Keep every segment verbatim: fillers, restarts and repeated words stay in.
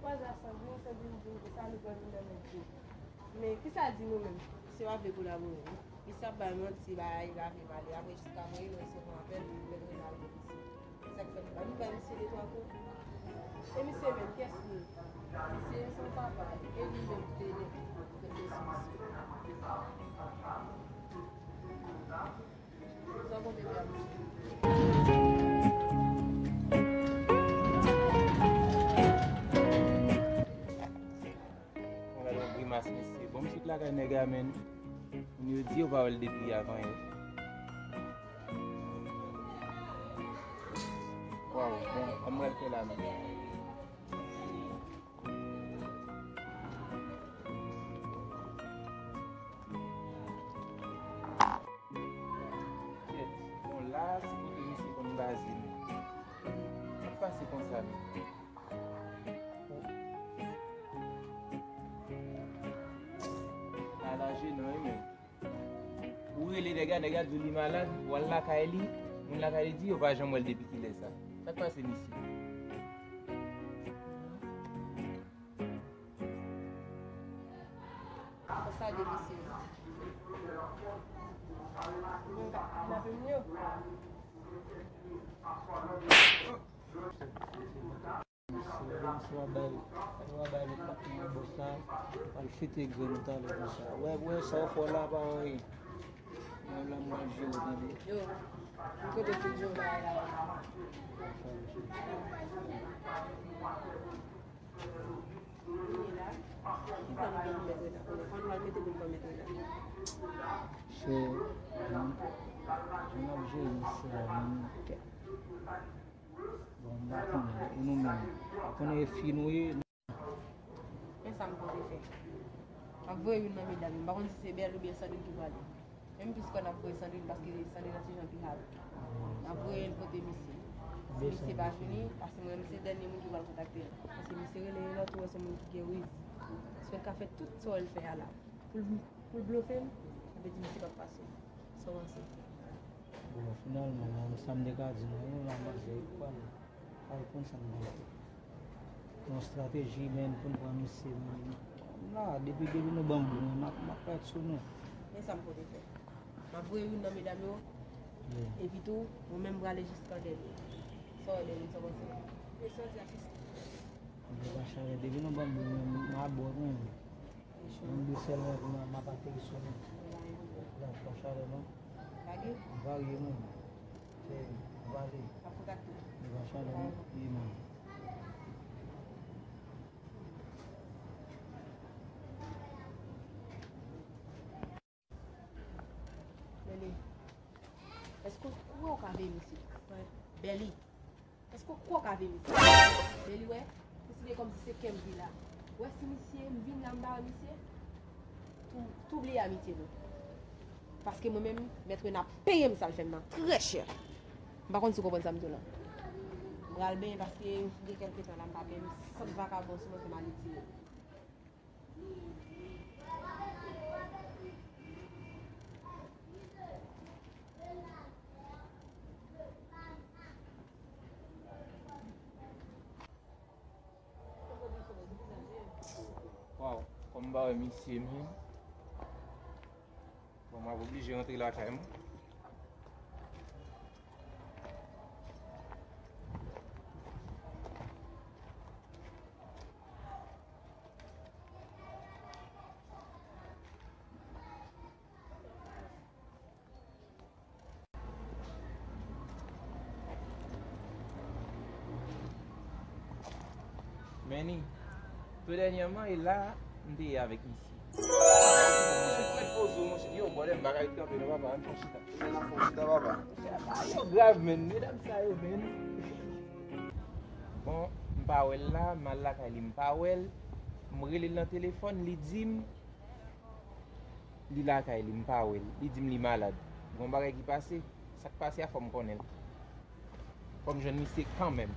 Kwaze a Sandrine, Sandrine di m ke sa nou pran vin nan men Djo. Men kisa l di nou menm? Misye pa vle kolabore, wi. Misye ap bay manti, bay lave m ale. Apre, jiska mwen, nou resevwa apèl, nou mèt rele al pou misye. Sa k fè nou pa vin bay misye de twa kou? E misye menm, kiyès li ye? Misye se yon papa, e li menm ki te reflechi sou misye. Sa konte byen. Mwen gade yon grimas, mesye. Bon, m sot lakay nèg la, men. Moun yo di yo pa wè l depi avan yè. Waw, bon, sa m pral fè la, menm? Kèt, bon, la, se kote misye konn baze m. Sa k pase konsa, menm? Ala jenan, wi, menm. Ou rele nèg la, nèg la di w li malad, w al lakay li, moun lakay li di yo pa janm wè l depi kilè sa. Sa k pase, mesye? Konsa de mesye yo. Bon, n ap vin yo. Misye, misye pa bay, pa bay lòt patnè an bòs la, al fete grenn ou talè konsa. Wè, wè, sa w fè w la pa anyen. Mwen la, mwen jere, tande. Yo, m kote tout jòl bagay la. Kounye la, ki tan nou te pou mèt reta konnen? Kòman nou al mete pou n pa mèt reta? Se, jan, jan n ap jere misye a, menm kèt. Bon, m pa konnen, e nou menm? Ou konnen e fi nou ye? Men sa m konte fè. M ap voye youn nan medam yo. M pa konn si se Bèl oubyen Sandrine ki prale. Men m plis kwè n ap voye Sandrine, paske Sandrine nan ti jan pi hard. N ap voye l kote misye. Si misye pa vini, paske mwen menm se dènye moun ki pral kontakte l. Paske misye rele rele, ou wè se moun ki gen riz. Si w ka fè tout sa w wè l fè a la. Pou l, pou l blofe m, sa vle di misye p ap pase. Sa w panse? Bon, finalman, la, sa m te ka di nou, nou la, manzè, pa, pa reponn sa m te di. Yon estrateji, men, pou n pran misye, men, la, depi, depi nou ban m boul, men, m ap, m ap ret sou nou. Men sa m pote fè. M ap voye youn nan medam yo, epi tou, mwen menm prale jiska dènye. Sa w wè, Dènye, sa w panse? Men sa w di a, se sa. Anpil pa chalè, depi nou ban m boul, men, m a bò, men. Mwen di sèlman pou mwen, m ap ateri sou nou. Laj pa chalè non. M varye mwen. Se m pale. M pa chalè non. Wi, mwen. Bèli, èske w kwè w ka veye misye? Bèli, èske w kwè w ka veye misye? Bèli, wè, konsidere kòmsi se kè m ki la. Wè, si misye, m vin la, m pa wè misye, tou, tou bliye amitye nou. Paske mwen menm, Mèt Rena ap peye m sa l fè m nan trè chè. M pa konn si w konprann sa m di w lan. M pral benyen paske gen kèlke tan la, m pa benyen, m santi vakabon sou mwen fè m al etire. Waw, kòm m pa wè misye menm. Bon, m ap oblije rantre lakay mwen. Meni, tou dènyèman, e la, m te ye avèk misye. Misye fèk poze w, monchè. Yo, bòdè, m pa ka ret kanpe non, papa. Ann fè yon chita. Ann fè yon chita, papa. Yo, grav, menn. Medam sa yo, menn. Bon, m pa wè l la, m al lakay li, m pa wè l. M rele l nan telefòn, li di m li lakay li, m pa wè l. Li di m li malad. Gon bagay ki pase, sa k pase a, fò m konnen l. Fò m jwenn misye kanmenm.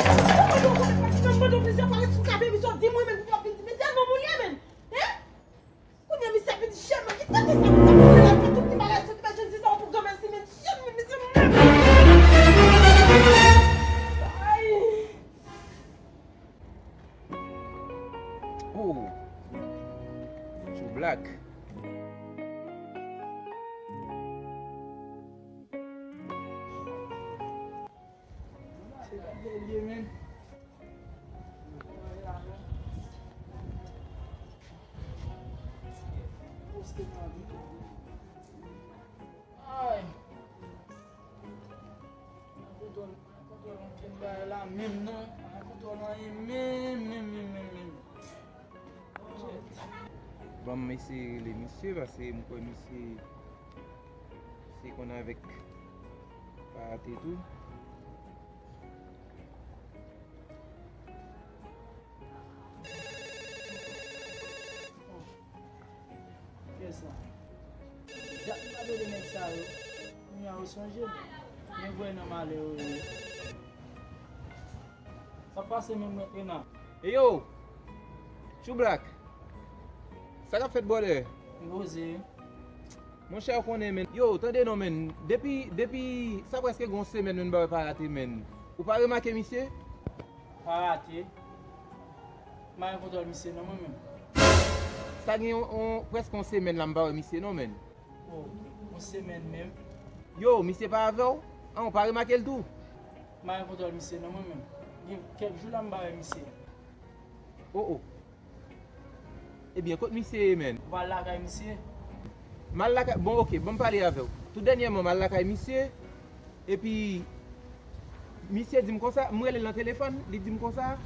Mwen mande w plizyè fwa, èske w ka fè emisyon, di mwen menm pou w ap vin di, men se nonm ou ye menm. Hein? Kounye a misye ap vin di, "Chèlman, ki tande sa, misye ap vin la, fè tout ti bagay, soti bay jènfi sa pou granmèsi, men chèlman, misye mèm." Ay. Oh. Too Black. Se la bèl ye, men. Ay. Mwen kontwòl, mwen kontwòl ankenn bagay la menm non. Mwen kontwòl anyen menm, menm, menm, menm, menm. Ban m eseye rele misye, paske m kwè misye, misye konn avèk Payate tou. Kiyès la? Dat m pa tande nèg sa yo. Kounye a yo sonje m. Men vre nan malè yo ye. Sa k pase menm, Rena? Eyo! Too Black! Sa k ap fèt, brother? M poze. Monchè, ou konnen, men. Yo, tande non, men. Depi, depi, sa prèske gon semèn, men, m pa wè Payate, men. Ou pa remake misye? Payate. M pa gen kontwòl misye non, mwen menm. Sa gen yon, yon, prèske yon semèn la, m pa wè misye non, men. Oh, yon semèn menm. Yo, misye pa avè w? An, ou pa remake l tou? M pa gen kontwòl misye non, mwen menm. Gen kèk jou la, m pa wè misye. Oh, oh. Ebyen, kot misye ye, men? Ou pa al lakay misye? M al lakay, bon, oke, ban m pale avè w. Tou dènyèman, m al lakay misye, epi misye di m konsa, m rele l nan telefòn, li di m konsa,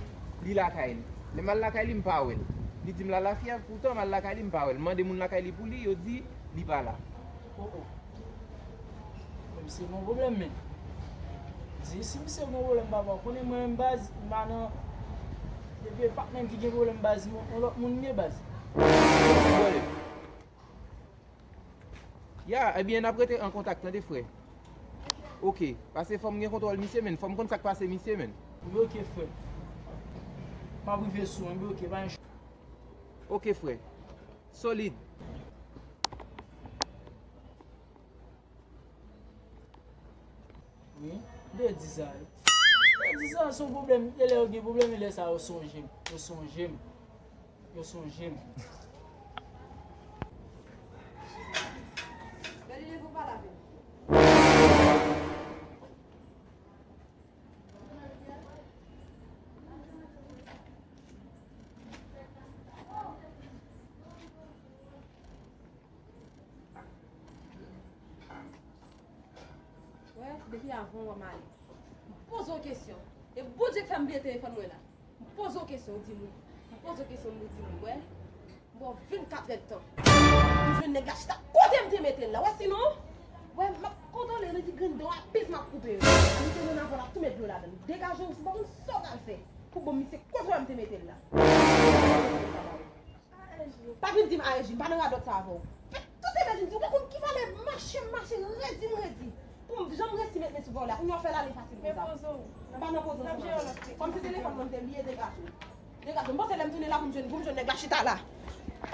li lakay li. Lè m al lakay li, m pa wè l. Li di m l a Lafyèv, poutan m al lakay li, m pa wè l. M mande moun lakay li pou li, yo di, li pa la. Oh, oh. Men misye gon pwoblèm, men. Di, si misye gon pwoblèm, papa, ou konnen mwen menm baz, m pa nan, depi e patnè m ki gen pwoblèm baz, yon, yon lòt moun m ye baz. Ya, ebyen, n ap rete an kontak, tande, frè. Oke, paske fò m gen kontwòl misye, men. Fò m konn sa k pase misye, men. Wi, oke, frè. M ap rive sou, wi, oke, pa gen. Oke, frè. Solid. Wi, m te di sa, wi. M te di sa, se yon pwoblèm. E lè yo gen pwoblèm, e lè sa yo sonje m. Yo sonje m. Yo sonje m. Gade lè pou pale avè m. Wè, depi avan w wè m ale. M poze w kesyon. E Bondye k fè m bliye telefòn mwen la. M poze w kesyon, ou di m wi. M poze w kesyon, ou di m wi. Wè, m ba w vennkat èdtan. Ou jwenn nèg la chita kote m te mete l la. Wè, sinon, wè, m ap kontwole, li di grenn dan w a pif m ap koupe yo. Ann mete nou nan vòl ap tou met dlo ladan l. Degaje w, si w pa konn sa w pral fè. Pou bon misye kote w wè m te mete l la. Pa vin di m A S J, m pa nan radòt sa avè w. Fè tout enèji m di, ou pa konn ki valè mache m mache, redi m redi. Pou m janm resi met men sou vòlè a. Kounye a w fè l ale fasil konsa. M pa nan poze w sou mache. Kòm se telefòn mwen m te bliye, degaje w. Degaje w. M panse lè m tounen la pou m jwenn, pou m jwenn nèg la chita la.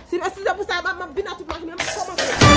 Si, si se pou sa, m ap, m ap vin a tout mache, men m kòmanse.